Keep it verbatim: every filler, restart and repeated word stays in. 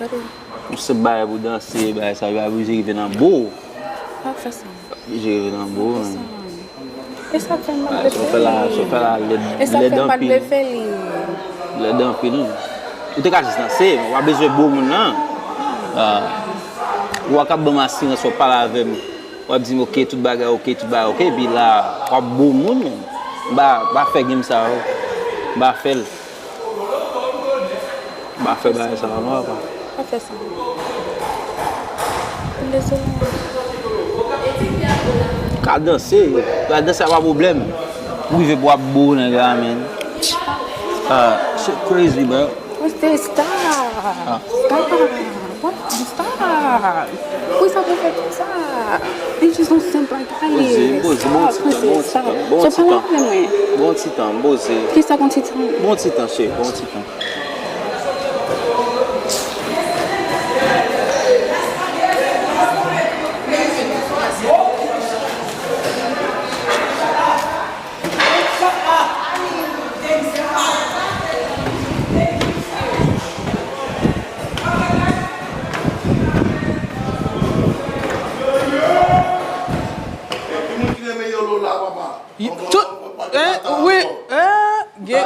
Ou se bay pou danse, bay sa, bay pou rive nan bo. Pa fè sa. Rive nan bo, men. E sa k fè m pa vle fè li. Sa w fè la, sa w fè la, lèd, e sa k fè m pa vle fè li. Lèd anpil. Ou te ka jis danse, men w pa bezwen bo moun nan. Ah. Ou a ka ban m asirans, w ap pale avè m. W ap di m, "Ok, tout bagay ok, tout bagay ok." Epi la, w ap bo moun, men. M pa, m pa fè game sa yo. M pa fè l. M pa fè bagay sa yo, non, papa. Pa fè sa. M dezole. Ka danse, ka danse a pa pwoblèm. Ou rive pou w ap bo nèg la, men. Ah, shit crazy, bro. What's this? Stop! Stop! What? Stop! Poukisa pou fè tout sa? It's just yon senp bagay. Poze, poze, bon ti tan, bon ti tan, bon ti tan, poze. Kisa bon ti tan? Bon ti tan, cheri, bon ti tan. Tout, eh, wi, eh, gen.